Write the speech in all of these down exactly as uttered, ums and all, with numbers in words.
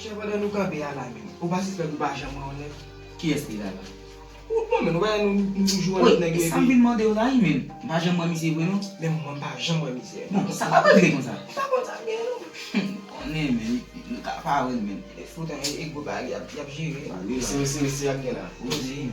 Chè, pandan nou kanpe a la menm, ou pa sispèk ou pa janm wè yon nèg? Kiyès li la la? Ou, bon, men, ou pa wè nou, nou toujou wè lòt nèg yo epi. Wi, e sa m vin mande w la, wi, men. M pa janm wè misye vre, non. Men mwen, m pa janm wè misye. Bon, sa pa vre vre konsa. M pa konn sa m gen, non. Konnen, men, nou ka pa wè l, men. E fout, e gwo bagay y ap, y ap jere. Mesye, mesye, mesye, y ap gen la. Koze, men.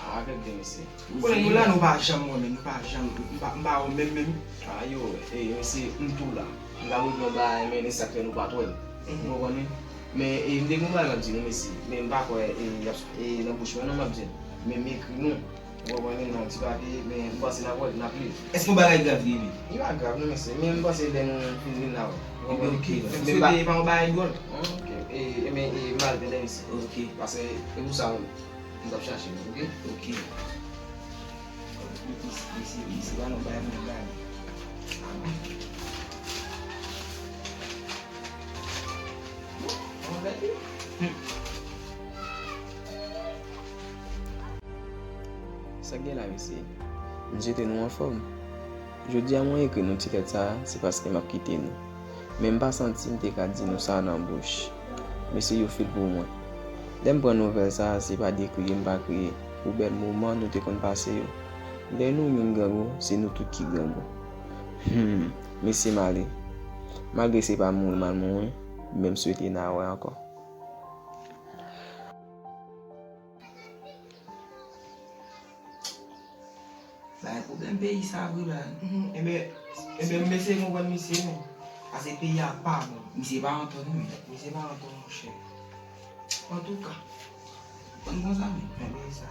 Ah, avèk de mesye. Konnen nou la, nou pa janm wè, men nou pa janm, m pa, m pa wè menm, menm. Ah, yo, e, mesye, m tou la. M ta vle di yon bagay, men e sa k fè nou pa t wè l. Ou konprann wi? Men, e, m te gen yon bagay m ap di nou, mesye. Men m pa kwè, e, y ap, e, nan bouch mwen, non, m ap di l. Men m ekri nou. Ou konprann wi, nan yon ti papye, men m panse n ap wè l, n ap li l. Èske yon bagay grav li ye, men? Li pa grav, non, mesye. Men m panse lè nou fin vin la, wi. Ou konprann? Ebyen, oke. M swete e pa yon bagay dwòl. Ok. E, e, men, e, m al tande, mesye. Ok. Paske, e pou sa, menm. M t ap chache nou, oke? Oke. Mesye, mesye, pa nan bay mwen gade. Sa gen la, mesye? M swete nou anfòm. Jodi a mwen ekri nou ti lèt sa a, se paske m ap kite nou. Men m pa santi m te ka di nou sa nan bouch. Mesye, yo fil pou mwen. Lè m pran nouvèl sa a, se pa de kriye m pa kriye. Pou bèl moman nou te konn pase yo. Lè nou youn grangou, se nou tout ki grangou. Humm, mesye m ale. Malgre se pa mouri m al mouri, men m swete n a wè ankò. Bay pwoblèm peyi sa vre la. Ebyen, ebyen, m eseye konprann misye, men. Pase peyi a pa bon. Misye pa antan, non, men. Misye pa antan, monchè. Antouka. Konn konsa, men. Ebyen, sa.